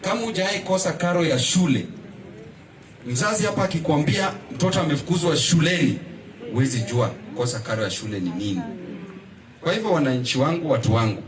Kama hujawahi kosa karo ya shule, mzazi hapa akikwambia mtoto amefukuzwa shuleni, huwezi jua kosa karo ya shule ni nini. Kwa hivyo, wananchi wangu, watu wangu,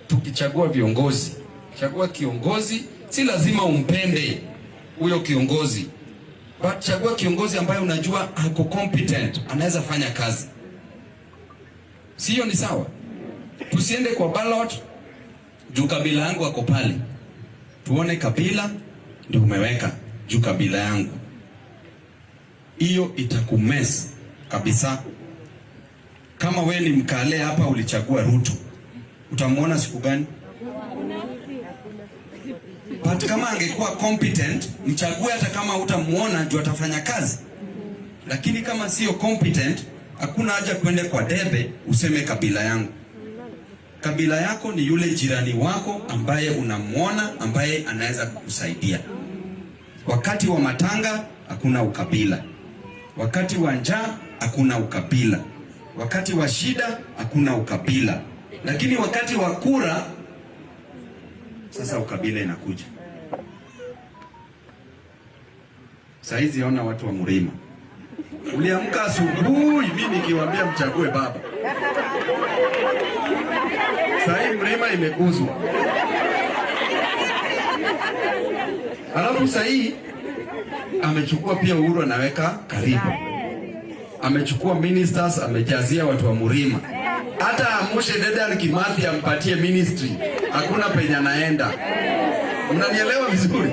tukichagua viongozi, chagua kiongozi, si lazima umpende huyo kiongozi, but chagua kiongozi ambaye unajua ako competent, anaweza fanya kazi. Sio ni sawa? Tusiende kwa ballot juu kabila yangu ako pale, tuone kabila ndio umeweka juu kabila yangu, hiyo itakumess kabisa. Kama we ni Mkale hapa ulichagua Ruto, utamwona siku gani? But kama angekuwa competent, mchague hata kama utamuona juu atafanya kazi. Lakini kama sio competent, hakuna haja kwenda kwa debe useme kabila yangu. Kabila yako ni yule jirani wako ambaye unamwona, ambaye anaweza kukusaidia. Wakati wa matanga hakuna ukabila, wakati wa njaa hakuna ukabila, wakati wa shida hakuna ukabila, lakini wakati wa kura sasa ukabila inakuja. Saizi ona watu wa Mlima, uliamka asubuhi, mimi nikiwaambia mchague baba. Sahii Mlima imeguzwa, alafu sahii amechukua pia Uhuru anaweka karibu, amechukua ministers amejazia watu wa Mlima. Hata amushe Dedan Kimathi ampatie ministry, hakuna penye anaenda. Mnanielewa vizuri?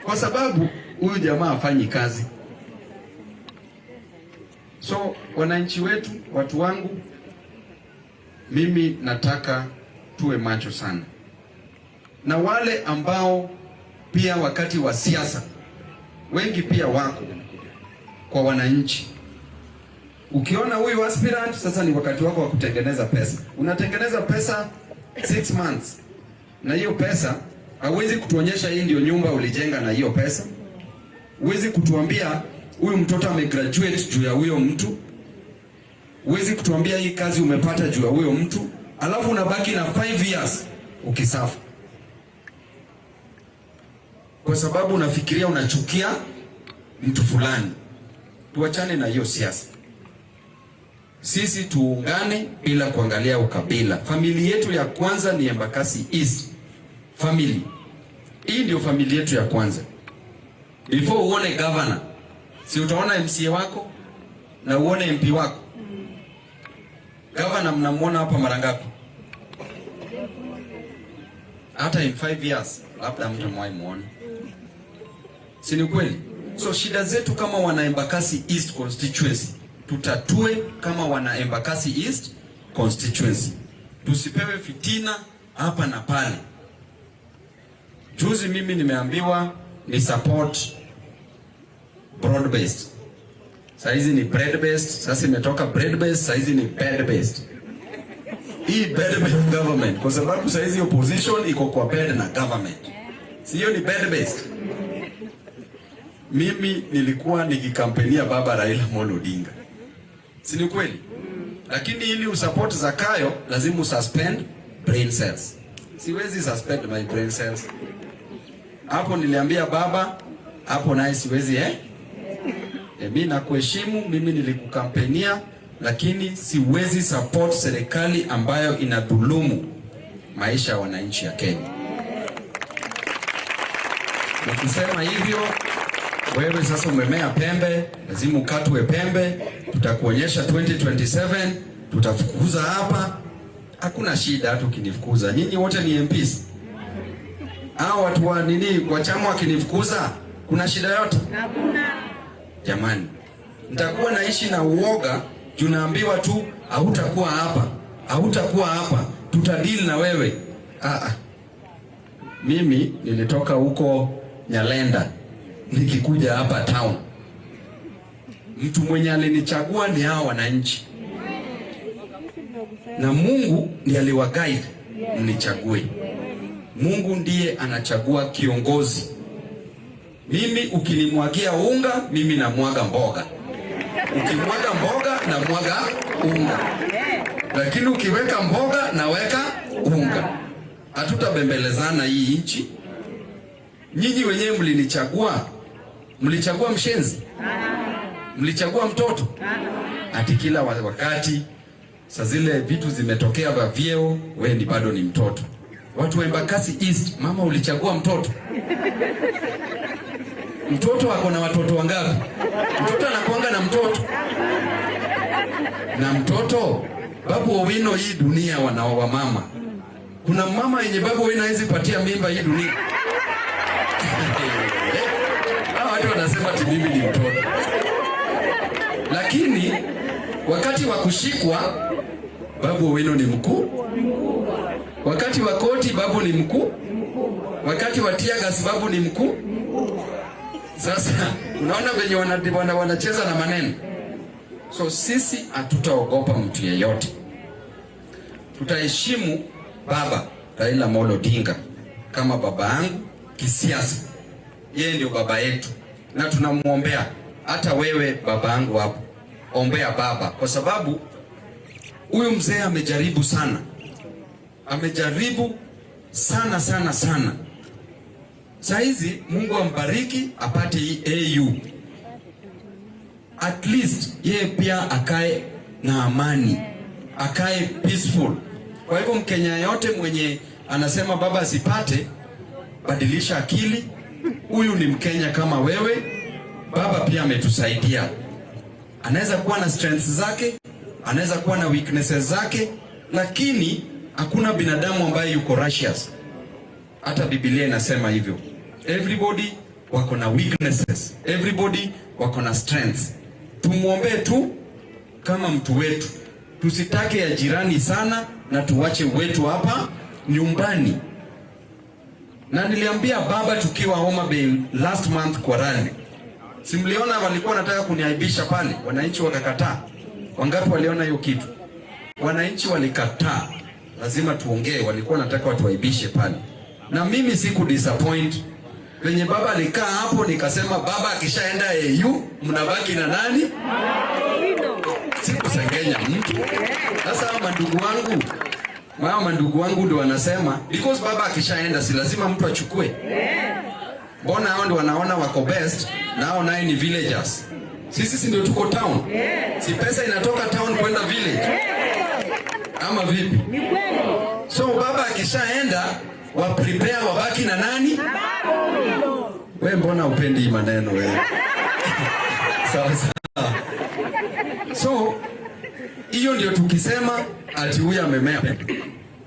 Kwa sababu huyu jamaa hafanyi kazi. So wananchi wetu, watu wangu, mimi nataka tuwe macho sana na wale ambao pia wakati wa siasa wengi pia wako kwa wananchi. Ukiona huyu aspirant sasa, ni wakati wako wa kutengeneza pesa. Unatengeneza pesa 6 months, na hiyo pesa hauwezi kutuonyesha hii ndio nyumba ulijenga na hiyo pesa. Huwezi kutuambia huyu mtoto amegraduate juu ya huyo mtu. Huwezi kutuambia hii kazi umepata juu ya huyo mtu, alafu unabaki na 5 years ukisuffer kwa sababu unafikiria unachukia mtu fulani. Tuachane na hiyo siasa. Sisi tuungane bila kuangalia ukabila. Familia yetu ya kwanza ni Embakasi East family. Hii ndio familia yetu ya kwanza. Before uone governor, si utaona MCA wako na uone MP wako. Governor mnamuona hapa mara ngapi? Hata in 5 years labda mtamwahi muone, si ni kweli? So shida zetu kama wana Embakasi East constituency tutatue kama wana Embakasi East constituency, tusipewe fitina hapa na pale. Juzi mimi nimeambiwa ni support broad based, saizi ni bread based, sasa imetoka bread based, saizi ni bed based. Hii bed based government, kwa sababu saizi opposition iko kwa bed na government, sio ni bed based. Mimi nilikuwa nikikampenia baba Raila Amolo Odinga, si ni kweli? Lakini ili usupport Zakayo lazima ususpend brain cells. Siwezi suspend my brain cells. Hapo niliambia baba, hapo naye siwezi eh? E, mimi nakuheshimu, mimi nilikukampenia, lakini siwezi support serikali ambayo inadhulumu maisha ya wananchi ya Kenya. Nikisema hivyo, wewe sasa umemea pembe, lazima ukatwe pembe. Tutakuonyesha 2027 tutafukuza hapa, hakuna shida. Hata ukinifukuza, nyinyi wote ni MPs. Hao watu wa nini wa chama wakinifukuza, kuna shida yote? Hakuna. Jamani, nitakuwa naishi na uoga juu naambiwa tu hautakuwa hapa, hautakuwa hapa, tutadeal na wewe. Ah, ah. Mimi nilitoka huko Nyalenda nikikuja hapa town, mtu mwenye alinichagua ni hao wananchi, na Mungu ndiye aliwaguide mnichague. Mungu ndiye anachagua kiongozi. Mimi ukinimwagia unga, mimi namwaga mboga. Ukimwaga mboga, namwaga unga, lakini ukiweka mboga, naweka unga. Hatutabembelezana hii nchi. Nyinyi wenyewe mlinichagua, mlichagua mshenzi? Mlichagua mtoto? Ati kila wakati saa zile vitu zimetokea vya vyeo, we ni bado ni mtoto. Watu wa Embakasi East, mama, ulichagua mtoto? Mtoto ako na watoto wangapi? Mtoto anakuanga na mtoto na mtoto. Babu Owino, hii dunia wanao mama. Kuna mama yenye Babu Owino hawezi patia mimba hii dunia. Hawa watu wanasema ati mimi ni mtoto, lakini wakati wa kushikwa Babu Owino ni mkuu, wakati wa koti babu ni mkuu, wakati wa teargas babu ni mkuu. Sasa unaona venye wanacheza na maneno. So sisi hatutaogopa mtu yeyote, tutaheshimu baba Raila Amolo Odinga kama baba yangu kisiasa. Yeye ndio baba yetu na tunamwombea. Hata wewe baba yangu hapo, ombea baba, kwa sababu huyu mzee amejaribu sana, amejaribu sana sana sana. Saa hizi Mungu ambariki apate hii AU, at least yeye pia akae na amani, akae peaceful. Kwa hivyo Mkenya yote mwenye anasema baba asipate, badilisha akili. Huyu ni Mkenya kama wewe. Baba pia ametusaidia, anaweza kuwa na strengths zake, anaweza kuwa na weaknesses zake, lakini hakuna binadamu ambaye yuko righteous. Hata Biblia inasema hivyo. Everybody wako na weaknesses, everybody wako na strengths. Tumwombee tu kama mtu wetu, tusitake ya jirani sana na tuwache wetu hapa nyumbani. Na niliambia baba tukiwa Homa Bay last month kwa rally, si mliona walikuwa wanataka kuniaibisha pale, wananchi wakakataa. Wangapi waliona hiyo kitu? Wananchi walikataa, lazima tuongee. Walikuwa wanataka watuaibishe pale, na mimi siku disappoint. Venye baba alikaa hapo, nikasema baba akishaenda AU mnabaki na nani? Sikusengenya mtu. Sasa hao mandugu wangu, hao mandugu wangu ndio wanasema because baba akishaenda si lazima mtu achukue. Mbona hao ndio wanaona wako best na hao naye ni villagers. Sisi si ndio tuko town? Si pesa inatoka town kwenda village? Ama vipi? So baba akishaenda wa prepare wabaki na nani? We mbona upendi hii maneno wewe? Sawa sawa. So hiyo ndio tukisema ati huyu amemea.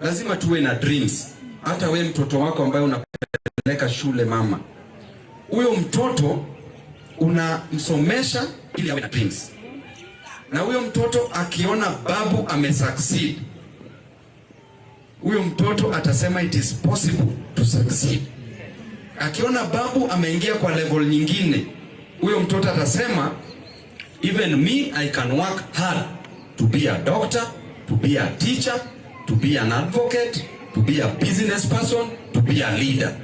Lazima tuwe na dreams. Hata we mtoto wako ambaye unapeleka shule mama, huyo mtoto unamsomesha ili awe na dreams, na huyo mtoto akiona babu amesucceed, huyo mtoto atasema it is possible to succeed. Akiona babu ameingia kwa level nyingine, huyo mtoto atasema even me, I can work hard to be a doctor, to be a teacher, to be an advocate, to be a business person, to be a leader.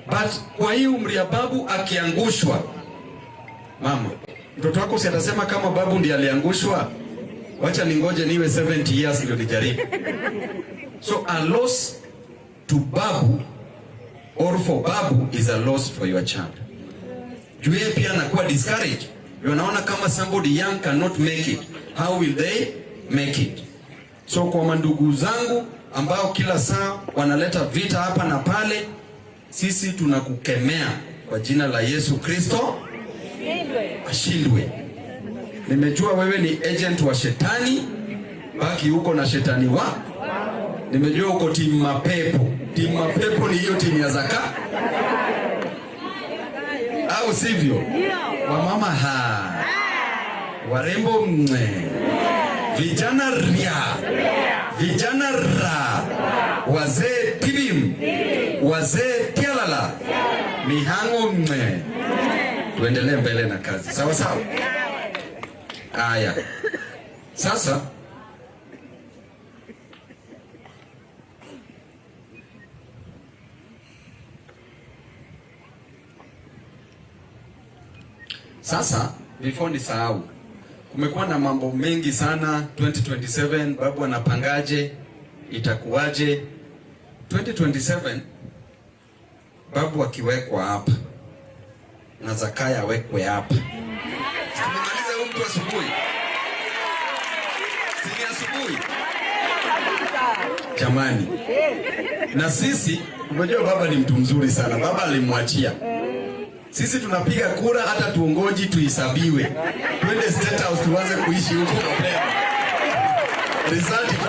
But kwa hii umri ya babu akiangushwa, mama, mtoto wako si atasema kama babu ndiye aliangushwa, wacha ningoje niwe 70 years ndio nijaribu. So a loss to babu or for babu is a loss for your child. Juu yeye pia anakuwa discouraged. Wanaona kama somebody young cannot make it. How will they make it? So kwa mandugu zangu ambao kila saa wanaleta vita hapa na pale, sisi tunakukemea kwa jina la Yesu Kristo, ashindwe. Nimejua wewe ni agent wa shetani, baki huko na shetani wa. Nimejua uko timu mapepo. Timu mapepo ni hiyo timu ya zaka, au sivyo? Wamama ha, warembo mwe, vijana ria, vijana ra, wazee tibim, wazee tialala, mihango mwe. Tuendelee mbele na kazi, sawa sawa. Haya, sasa sasa before nisahau, kumekuwa na mambo mengi sana 2027, babu anapangaje, itakuwaje? 2027 Babu akiwekwa hapa na Zakayo awekwe hapa, tumemaliza huyu mtu asubuhi, si ni asubuhi jamani? Na sisi, unajua baba ni mtu mzuri sana, baba alimwachia sisi tunapiga kura, hata tuongoji tuhesabiwe, twende State House tuanze kuishi huko mapema. Result.